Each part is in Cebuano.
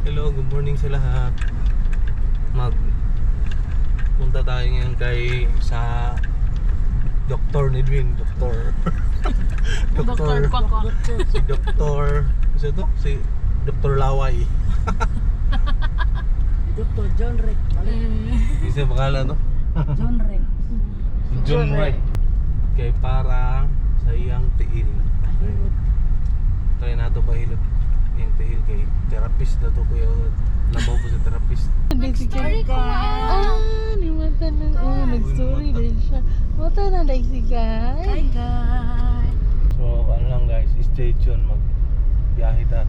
Hello, good morning sa lahat. Mag punta tayo ngayon kay sa Doktor ni Dwin, Doktor. Dr. Kwakwa. Si Doktor, isa to? Si Doktor Laway. Dr. John Rick. Isa pangalan to? John Rick. Si John Ray. Kay para sa iyang tiil. Try na to pahilot iyang tiil kay therapist na to, kuya. Labaw po sa therapist. Nag-story ko. Ah, ni mata na. Oh, nag-story din siya. Mata na like si Guy. Hi guys. So, ano lang guys, stay tuned, mag biyahe ta.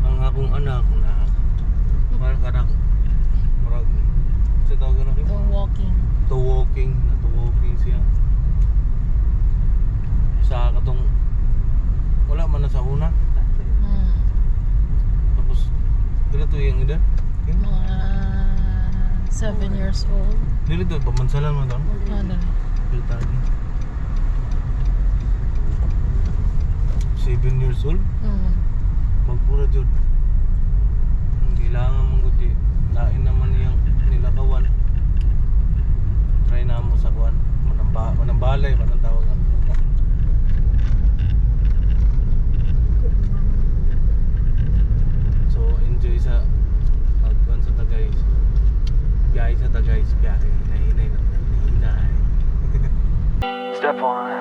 Ang akong anak na parang kanang murag sa tawag na Oh, walking. to walking, na to walking siya. Sa katong wala man na sa una. Tapos dili to yung edad. Mga 7 years old. Dili to pamansalan man to. Ano? Dili tayo. 7 years old. Magpura jud. Kailangan mong gud eh. Lain naman niyang nilakawan. Try na mo sa kuan. Manamba, manambalay man ang tawag. So enjoy sa pagkuan sa ta guys. Biyahe sa ta guys, biyahe hinay-hinay lang, hinay-hinay. Step one,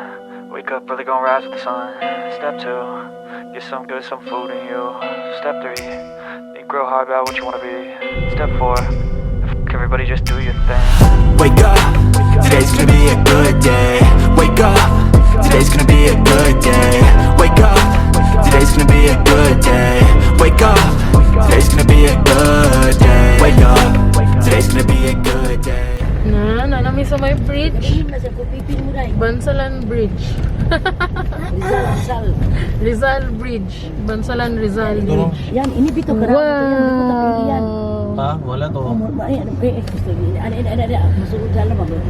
wake up early, gonna rise with the sun. Step two, get some good, some food in you. Step three, think real hard about what you wanna be. Step four, f- everybody, just do your thing. Wake up, today's gonna be a good day. Wake up, today's gonna be a good day. Wake up, today's gonna be a good day. Wake up, today's gonna be a good day. Wake up, today's gonna be a good day. Na, nanami sa may bridge. Ganun na siya kupipin mo dai. Bansalan Bridge. Rizal, Rizal. Rizal Bridge. Bansalan Rizal Ito, Bridge. Yan, ini bito karamo to yan, bito tapili yan. Wow. Ha? Wala to. Oh, mo ba ano eh eh gusto ni ano ano ano ano masulod sa lamang. Ano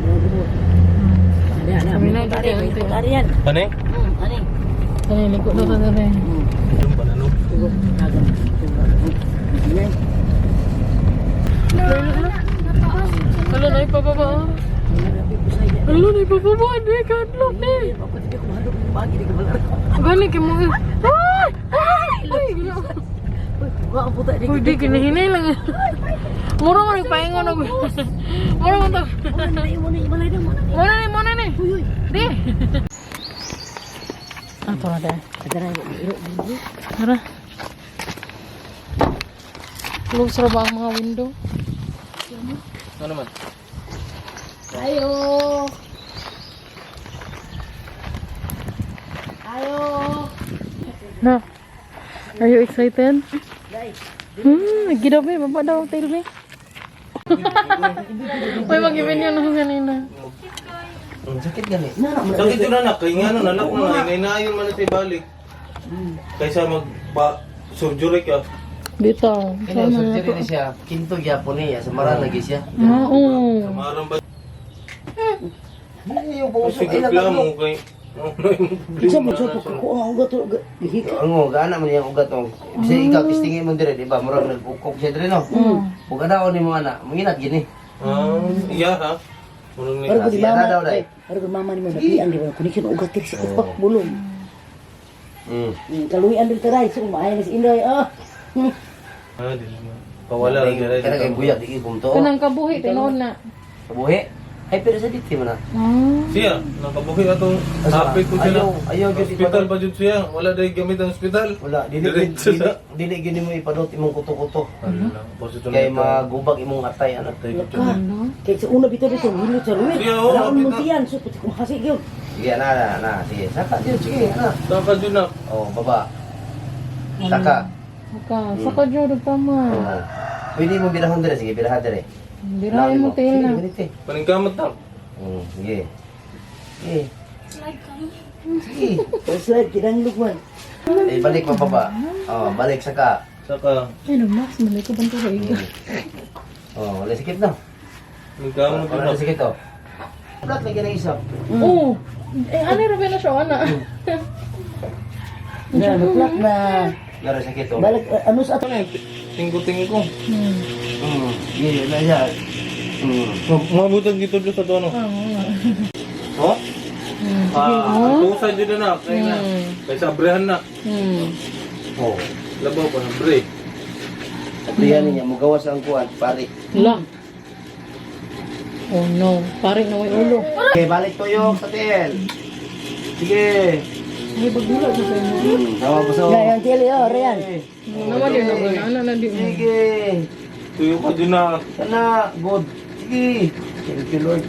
ano Kami na, ano dito, ano yan. Kani? Ano? Ano, liko na ka rin. Yung banano. Tugo, agam. Tugo. Yan. Wala na ipababa. Wala na ipababa. Di ka adlok ni. Gani kay mo. Ay! Ay! Ay! Ginoo. Uy, di kinahinay lang. Mura man nagpaingon og. Mura man to. Muna ni, muna ni. Di. Ato na dahil. Tara. Close ra ba ang mga window? Ano naman? Ayo. Ayo. Na. Are you excited? Gid up eh. Baba daw, tail me. Uy, mag-ibin yun ako kanina. Ang sakit gani. Sakit yun anak, kay nga no, nanak mo na, inayon man na sa ibalik. Kaysa mag pa surgery ka. Dito. Kaya Sama na surgery to. ni siya, kinto gyapon niya sa maran lagi siya. Ah, oo. Samaran ba? Hindi yung puso Sige ay reklamo nagano. kay ano yung Isa mo problema sa na siya. ko ang ugat gihika. Ang gana man niyang ugat oh. Bisa ikaw testingin mo dire, di ba? Murag nagpukok siya dire no. Ug ana ni mo ana, manginat gini. Ah, iya ha. Murag ni Pero kung Siya mama, na daw, day. pero kung mama ni mo napian di ba connection ugat diri sa upak bulong. Kaluyan diri taray so maayo na si Inday ah. Ah, di naman. Pawala lang dire. Kana kay buyag di kumto. Kanang kabuhi, tinuod na. Kabuhi. Ay pero sa diti man na. Ah. Siya, nakabuhi atong Asa? hapit ko sila. Ayaw, ayaw gyud Hospital ipadot. pa jud siya. Wala day gamit ang hospital. Wala, dili Diretso dili sa. dili gyud mo ipadot imong kuto-kuto. Ala, posito na Kay ito. magubag imong atay ana. Atay ko Ka. Kay sa una bitaw bitaw hilot sa luwit. Siya, oo, Wala hapit mo na. tiyan so pati kung kasi gyud. Sige ana ana, ana, sige. Saka gyud sige ana. Saka jud na. Oh, baba. Saka. Saka, saka jud tama. Oo. Pwede mo birahon dire, sige, birahan dire. Birahin mo tail na. Sige, ganito eh. Paningkamot na. Sige. Sige. Sige. Slide kinanglog man. Eh, balik pa baba. Oh, balik saka. Saka Ay, nag-max, malay ko bang iga. Oh, wala sakit na. paningkamot jud Wala na. na sakit oh. Flat lagi na isa. Oo. Eh, ano ra ba na siya, ana? Na, na. Gara sakit oh. Balik, ano sa ato? Tingko-tingko. Gili na siya. Mabutan dito dito sa tono. Oh? Ah, ang tusay dito na. Kaya na. Kaya sa abrehan na. Oh. Labaw pa ng bre. Abrihan niya, mugawas ang kuan, pare. La. Oh no, pare na may ulo. Okay, balik tuyok sa tiil. Sige. Ay, bagula sa inyo. Tama po sa. Yan, yung tili, oh, Rian. Naman din na ano na di. Sige. Tuyo ka din na. Sana, good. Sige. Thank you, Lord.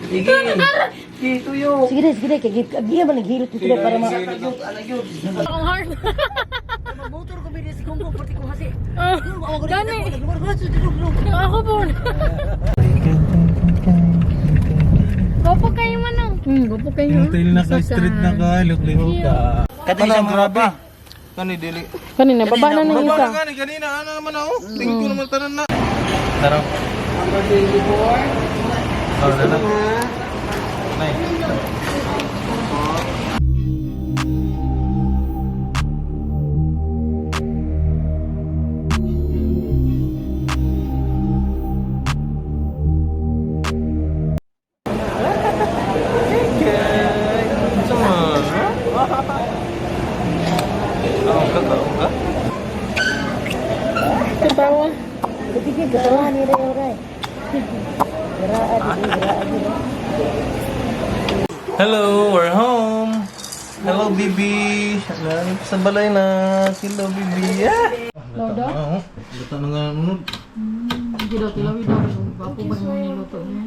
Sige. Sige, tuyo. Sige, sige, kay giya man naghilot dito para ma. Ano yun? Ang hard. Motor ko bili si Kungko pati ko kasi. Gani. Ako po. Gopo kayo manong. Gopo kayo. Tail na ka, street na ka, lukliho ka. Kadali siya grabe. Kani dili. Kanina, baba na ng Baba isa. na gani kanina ano naman ako. Tingin ko naman tanan na. Tara. Number 24. Oh, na na. Nay. Sama. Katawa. Ketika ketawa ni Ray Ray. Hello, we're home. Hello, baby. Nandito sa balay na. Hello, baby. Yeah. Loda? Oo. Luto na nga unod. Hindi daw tilawi daw. Bapo ba yung niluto niya?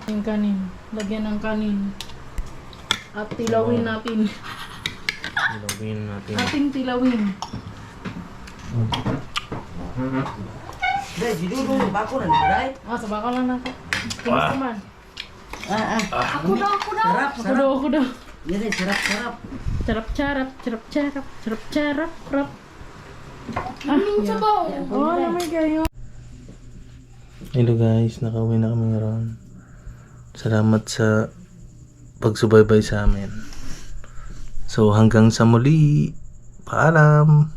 Yung kanin. Lagyan ng kanin. At tilawin natin. Ilawin natin. Ating tilawin. Dai, dulu bako na ni Ray. Ah, sa baka lang ako. Kumusta man? Ah, ah. Ako daw, ako daw. Sarap, Ako sarap. daw, ako daw. Yan ay sarap, sarap. Charap, charap, charap, charap, charap, charap, rap. Ah, sabaw. Oh, lamay kayo. Hello guys, nakauwi na kami ngayon. Salamat sa pagsubaybay sa amin. So hanggang sa muli, paalam!